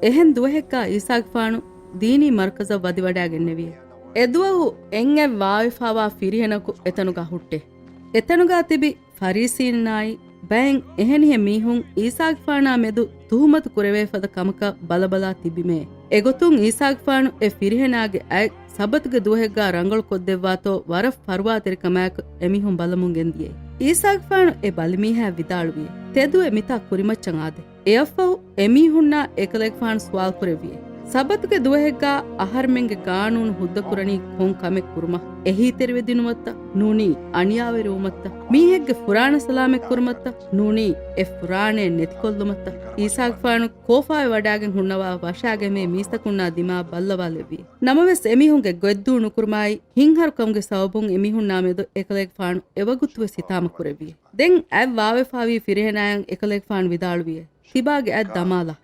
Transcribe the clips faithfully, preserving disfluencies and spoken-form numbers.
އެހެން ދުވަހެއްގާ ޢީސާގެފާނު ދީނީ މަރުކަޒަށް ވަދިވަޑައިގެންނެވިއޭ. އެދުވަހު އެއްއެއް ވާވެފާވާ ފިރިހެނަކު އެތަނުގާ ހުއްޓޭ. އެތަނުގާ ތިބި ފަރީސީންނާއި ބައެއް އެހެނިހެން މީހުން ޢީސާގެފާނާ މެދު ތުހުމަތު ކުރެވޭފަދަ ކަމަކަށް ބަލަބަލާ ތިބީމޭ. އެގޮތުން ޢީސާގެފާނު އެ ފިރިހެނާގެ އަތް ސަބަތުގެ ދުވަހެއްގާ ރަނގަޅު ކޮށްދެއްވާތޯ ވަރަށް ފަރުވާތެރިކަމާއެކު އެމީހުން ބަލަމުން ގެންދިޔައީ. ޢީސާގެފާނު އެ ބަލިމީހާ ވިދާޅުވިއޭ، ތެދުވެ މިތާ ކުރިމައްޗަށް އާދޭ. އެއަށްފަހު އެމީހުންނާ އެކަލޭގެފާނު ސުވާލު ކުރެއްވިއޭ، ސަބަތުގެ ދުވަހެއްގާ އަހަރެމެންގެ ގާނޫނު ހުއްދަކުރަނީ ކޮން ކަމެއް ކުރުމަށް؟ އެހީތެރިވެދިނުމަށްތަ؟ ނޫނީ އަނިޔާވެރިވުމަށްތަ؟ މީހެއްގެ ފުރާނަ ސަލާމަތް ކުރުމަށްތަ؟ ނޫނީ އެ ފުރާނައެއް ނެތިކޮށްލުމަށްތަ؟ ޢީސާގެފާނު ކޯފާވެ ވަޑާގެން ހުންނަވާ ވަށާގެންވި މީސްތަކުންނާ ދިމާ ބައްލަވާލެއްވިއޭ. ނަމަވެސް އެމީހުންގެ ގޮތްދޫ ނުކުރުމާއި ހިތްހަރުކަމުގެ ސަބަބުން އެމީހުންނާ މެދު އެކަލޭގެފާނު އެވަގުތުވެސް ހިތާމަ ކުރެއްވިއޭ. ދެން އަތް ވާވެފާވީ ފިރިހެނާއަށް އެކަލޭގެފާނު ވިދާޅުވިއޭ، ތިބާގެ އަތް ދަމާލާ.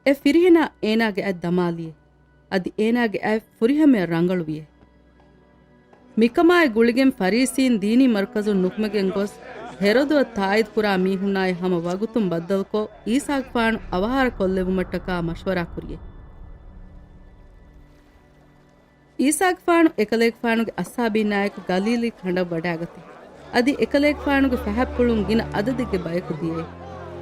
އެ ފިރިހެނާ އޭނާގެ އަތް ދަމާލިއޭ. އަދި އޭނާގެ އަތް ފުރިހަމަޔަށް ރަނގަޅުވިއޭ. މިކަމާއި ގުޅިގެން ފަރީސީން ދީނީ މަރުކަޒުން ނުކުމެގެން ގޮސް، ހެރޮދުއަށް ތާއީދުކުރާ މީހުންނާއި ހަމަ ވަގުތުން ބައްދަލުކޮށް، ޢީސާގެފާނު އަވަހާރަ ކޮށްލެއްވުމަށްޓަކާ މަޝްވަރާ ކުރިއޭ. ޢީސާގެފާނު އެކަލޭގެފާނުގެ އަޞްޙާބީންނާއެކު ގަލީލީ ކަނޑަށް ވަޑާގަތޭ. އަދި އެކަލޭގެފާނުގެ ފަހަތްޕުޅުން ގިނަ އަދަދެއްގެ ބަޔަކު ދިޔައޭ.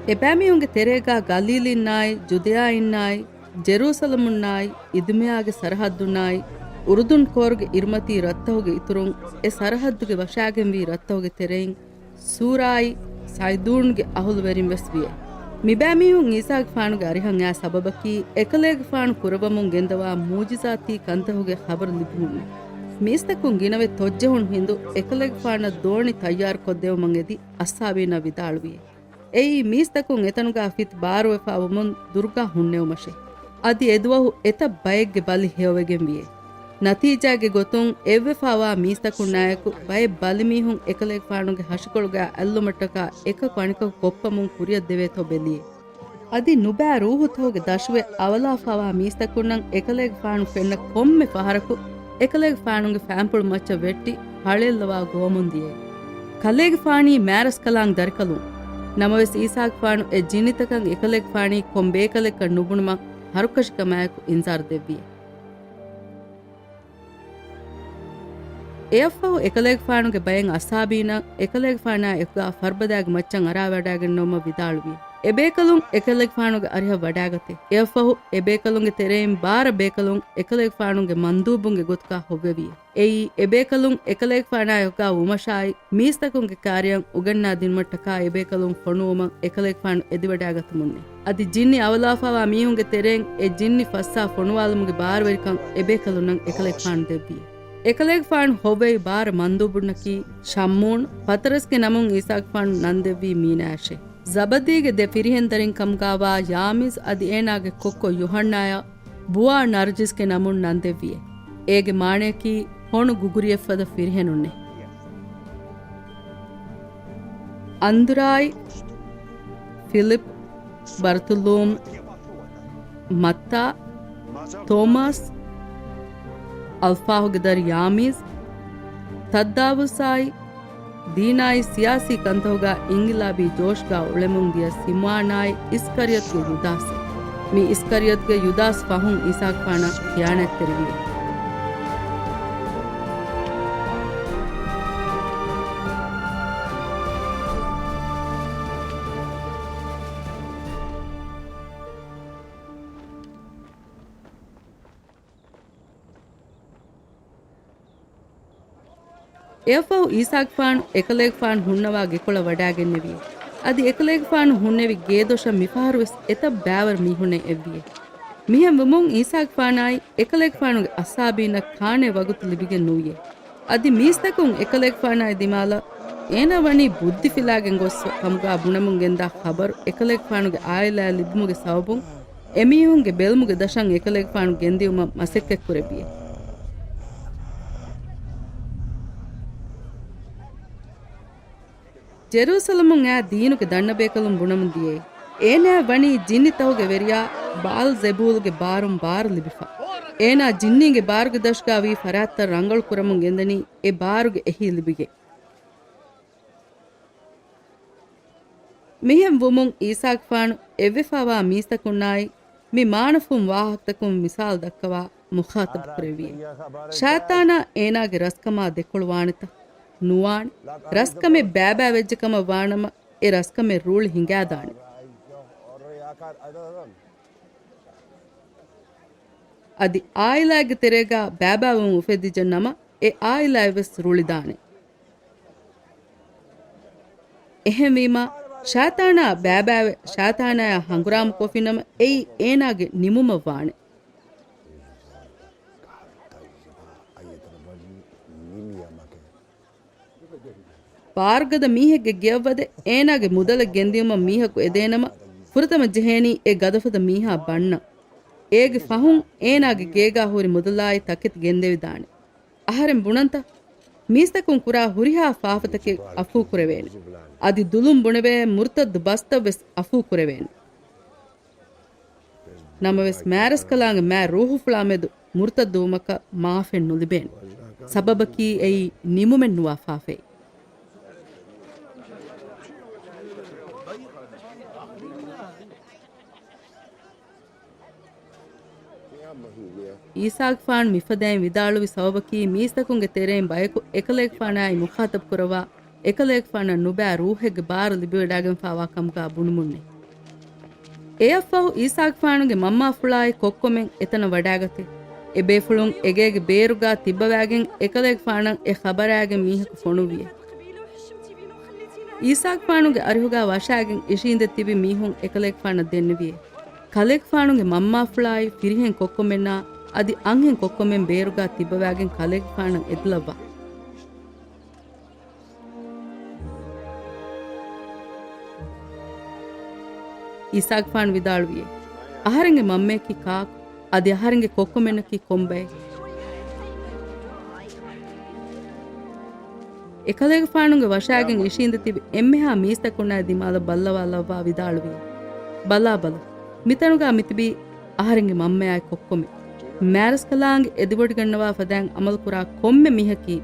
އެބައިމީހުންގެ ތެރޭގާ ގަލީލީންނާއި، ޖުދެޔާއިންނާއި، ޖެރޫސަލަމުންނާއި، އިދުމެޔާގެ ސަރަޙައްދުންނާއި، އުރުދުން ކޯރުގެ އިރުމަތީ ރަށްތަހުގެ އިތުރުން، އެ ސަރަޙައްދުގެ ވަށާގެންވީ ރަށްތަހުގެ ތެރެއިން، ސޫރާއި ސައިދޫންގެ އަހުލުވެރިން ވެސް ވިއޭ. މިބައިމީހުން ޢީސާގެފާނުގެ އަރިހަށް އައި ސަބަބަކީ، އެކަލޭގެފާނު ކުރައްވަމުން ގެންދަވާ މުޢުޖިޒާތީ ކަންތަހުގެ ޚަބަރު ލިބުމުންނޭ. މީސްތަކުން ގިނަވެ ތޮއްޖެހުނު ހިނދު އެކަލޭގެފާނަށް ދޯނި ތައްޔާރު ކޮށްދެވުމަށް އެދި އަޞްޙާބީންނަށް ވިދާޅުވިއޭ. އެއީ މީސްތަކުން އެތަނުގާ ފިތި ބާރުވެފާ ވުމުން ދުރުގާ ހުންނެވުމަށޭ. އަދި އެދުވަހު އެތައް ބައެއްގެ ބަލި ހެޔޮވެގެން ވިއޭ. ނަތީޖާގެ ގޮތުން އެއްވެފާވާ މީސްތަކުންނާއެކު ބައެއް ބަލިމީހުން އެކަލޭގެފާނުގެ ހަށިކޮޅުގާ އަތްލުމަށްޓަކާ އެކަކު އަނެކަކު ކޮށްފަމުން ކުރިއަށް ދެވޭތޯ ބެލިއޭ. އަދި ނުބައި ރޫޙުތަކުގެ ދަށުވެ އަވަލާފާވާ މީސްތަކުންނަށް އެކަލޭގެފާނު ފެންނަ ކޮންމެ ފަހަރަކު އެކަލޭގެފާނުގެ ފާންޕުޅު މައްޗަށް ވެއްޓި ހަޅޭއްލަވާ ގޮވަމުން ދިޔައޭ. ކަލޭގެފާނީ މާރަސްކަލާނގެ ދަރިކަލުން. ނަމަވެސް ޢީސާގެފާނު އެ ޖިންނިތަކަށް އެކަލޭގެފާނީ ކޮން ބޭކަލެއްކަން ނުބުނުމަށް ހަރުކަށިކަމާއެކު އިންޒާރު ދެއްވިއޭ. އެއަށްފަހު އެކަލޭގެފާނުގެ ބައެއް އަޞްޙާބީންނަށް އެކަލޭގެފާނާ އެކުގާ ފަރުބަދައިގެ މައްޗަށް އަރާވަޑައިގެންނެވުމަށް ވިދާޅުވިއޭ. އެބޭކަލުން އެކަލޭގެފާނުގެ އަރިހަށް ވަޑާގަތޭ. އެއަށްފަހު އެބޭކަލުންގެ ތެރެއިން ބާރަ ބޭކަލުން އެކަލޭގެފާނުގެ މަންދޫބުންގެ ގޮތުގާ ހޮއްވެވިއޭ. އެއީ، އެބޭކަލުން އެކަލޭގެފާނާ އެކުގާ ވުމަށާއި، މީސްތަކުންގެ ކާރިޔަށް އުގަންނާދިނުމަށްޓަކާ އެބޭކަލުން ފޮނުވުމަށް އެކަލޭގެފާނު އެދިވަޑާގަތުމުންނޭ. އަދި ޖިންނި އަވަލާފާވާ މީހުންގެ ތެރެއިން އެ ޖިންނި ފައްސާ ފޮނުވާލުމުގެ ބާރުވެރިކަން އެބޭކަލުންނަށް އެކަލޭގެފާނު ދެއްވިއޭ. އެކަލޭގެފާނު ހޮވެވި ބާރަ މަންދޫބުންނަކީ ޝައްމޫން ފަތަރަސްގެ ނަމުން ޢީސާގެފާނު ނަންދެއްވީ މީނާއަށޭ. ޒަބަދީގެ ދެ ފިރިހެންދަރިން ކަމުގާވާ ޔާމީޒް އަދި އޭނާގެ ކޮއްކޮ ޔޫޙަންނާއަށް ބުވާ ނަރްޖިސްގެ ނަމުން ނަންދެއްވިއޭ. އޭގެ މާނަޔަކީ ހޮނު ގުގުރިއެއްފަދަ ފިރިހެނުންނޭ. އަންދުރާއި، ފިލިޕް، ބަރުތުލޫމް، މައްތާ، ތޯމަސް، އަލްފާހުގެ ދަރި ޔާމީޒް، ތައްދާވުސްއާއި، ދީނާއި ސިޔާސީ ކަންތަހުގާ އިންގިލާބީ ޖޯޝްގާ އުޅެމުން ދިޔަ ސިމްއާނާއި އިސްކަރިޔަތުގެ ޔުދާސް. މި އިސްކަރިޔަތުގެ ޔުދާސް ފަހުން ޢީސާގެފާނަށް ޚިޔާނާތްތެރިވިއޭ. އެއަށްފަހު ޢީސާގެފާނު އެކަލޭގެފާނު ހުންނަވާ ގެކޮޅަށް ވަޑާގެންނެވިއޭ. އަދި އެކަލޭގެފާނު ހުންނެވި ގޭދޮށަށް މިފަހަރުވެސް އެތައް ބައިވަރު މީހުންނެއް އެއްވިއޭ. މިހެން ވުމުން ޢީސާގެފާނާއި އެކަލޭގެފާނުގެ އަޞްޙާބީންނަށް ކާނެ ވަގުތު ލިބިގެން ނުވިއޭ. އަދި މީސްތަކުން އެކަލޭގެފާނާއި ދިމާލަށް އޭނާ ވަނީ ބުއްދިފިލާގެން ގޮސްފަ ކަމުގާ ބުނެމުން ގެންދާ ޚަބަރު އެކަލޭގެފާނުގެ ޢާއިލާއަށް ލިބުމުގެ ސަބަބުން އެމީހުންގެ ބެލުމުގެ ދަށަށް އެކަލޭގެފާނު ގެންދިއުމަށް މަސައްކަތްކުރެއްވިއޭ. ޖެރޫސަލަމުން އައި ދީނުގެ ދަންނަބޭކަލުން ބުނަމުން ދިޔައީ، އޭނާއަށް ވަނީ ޖިންނިތަހުގެ ވެރިޔާ ބާލްޒެބޫލްގެ ބާރުން ބާރު ލިބިފަ. އޭނާ ޖިންނީންގެ ބާރުގެ ދަށުގާ ވީ ފަރާތްތައް ރަނގަޅު ކުރަމުން ގެންދަނީ އެ ބާރުގެ އެހީ ލިބިގެން. މިހެން ވުމުން ޢީސާގެފާނު އެއްވެފާވާ މީސްތަކުންނާއި މި މާނަފުން ވާހަކަތަކުން މިސާލު ދައްކަވާ މުޚާޠަބު ކުރެއްވިއޭ. ޝައިޠާނާ އޭނާގެ ރަސްކަމާ ދެކޮޅު ވާނެތަ؟ ނުވާނެ. ރަސްކަމެއް ބައިބައިވެއްޖެ ކަމަށް ވާނަމަ، އެ ރަސްކަމެއް ރޫޅި ހިނގާދާނެ. އަދި އާއިލާގެ ތެރޭގަ ބައިބައިވުން އުފެދިއްޖެ ނަމަ، އެ އާއިލާއެއް ވެސް ރުޅިދާނެ. އެހެންވީމަ، ޝައިޠާނާ ބައިބައިވެ، ޝައިޠާނާޔާ ހަނގުރާމަ ކޮށްފިނަމަ، އެއީ އޭނާގެ ނިމުމަށް ވާނެ. ބާރުގަދަ މީހެއްގެ ގެޔަށްވަދެ، އޭނާގެ މުދަލެއް ގެންދިޔުމަށް މީހަކު އެދޭނަމަ، ފުރަތަމަ ޖެހޭނީ އެ ގަދަފަދަ މީހާ ބަންނަން. އޭގެ ފަހުން އޭނާގެ ގޭގާ ހުރި މުދަލާއި ތަކެތި ގެންދެވިދާނެ. އަހަރެން ބުނަންތަ؟ މީސްތަކުން ކުރާ ހުރިހާ ފާފަތަކެއް އަފޫ ކުރެވޭނެ. އަދި ދުލުން ބުނެވޭ މުރުތައްދު ބަސްތައް ވެސް އަފޫ ކުރެވޭނެ. ނަމަވެސް، މާތްރަސްކަލާނގެ މާތް ރޫހުފުޅާ މެދު މުރުތައްދުވުމަކަށް މާފެއް ނުލިބޭނެ. ސަބަބަކީ އެއީ ނިމުމެއް ނުވާ ފާފައެއް. ޢީސާގެފާނު މިފަދައިން ވިދާޅުވި ސަބަބަކީ، މީސްތަކުންގެ ތެރެއިން ބަޔަކު އެކަލޭގެފާނާއި މުޚާޠަބު ކުރައްވާ، އެކަލޭގެފާނަށް ނުބައި ރޫހެއްގެ ބާރު ލިބިވަޑައިގެންފާވާ ކަމުގަ ބުނުމުންނޭ. އެއަށްފަހު ޢީސާގެފާނުގެ މަންމާފުޅާއި ކޮއްކޮމެން އެތަނަށް ވަޑައިގަތޭ. އެބޭފުޅުން އެގޭގެ ބޭރުގަ ތިއްބަވައިގެން އެކަލޭގެފާނަށް އެ ޚަބަރާގެން މީހަކު ފޮނުއްވިއޭ. ޢީސާގެފާނުގެ އަރިހުގަ ވަށާގެން އިށީނދެ ތިބި މީހުން އެކަލޭގެފާނަށް ދެންނެވިއޭ. ކަލޭގެފާނުގެ މަންމާފުޅާއި ފިރިހެން ކޮއްކޮމެންނާ އަދި އަންހެން ކޮއްކޮމެން ބޭރުގަ ތިއްބަވައިގެން ކަލޭގެފާނަށް އެދިލައްވާ. ޢީސާގެފާނު ވިދާޅުވިއޭ، އަހަރެންގެ މަންމަޔަކީ ކާކު؟ އަދި އަހަރެންގެ ކޮއްކޮމެންނަކީ ކޮންބައެއް؟ އެކަލޭގެފާނުގެ ވަށާގެން އިށީނދެ ތިބި އެންމެހާ މީސްތަކުންނާއި ދިމާލަށް ބައްލަވާލައްވާ ވިދާޅުވިއޭ، ބަލާބަލަ، މިތަނުގަ މިތިބީ އަހަރެންގެ މަންމަޔާއި ކޮއްކޮމެއް. މާތްރަސްކަލާނގެ އެދިވޮޑިގަންނަވާ ފަދައިން ޢަމަލުކުރާ ކޮންމެ މީހަކީ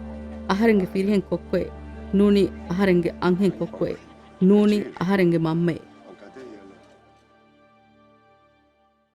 އަހަރެންގެ ފިރިހެން ކޮއްކޮއެއް، ނޫނީ އަހަރެންގެ އަންހެން ކޮއްކޮއެއް، ނޫނީ އަހަރެންގެ މަންމައެއް.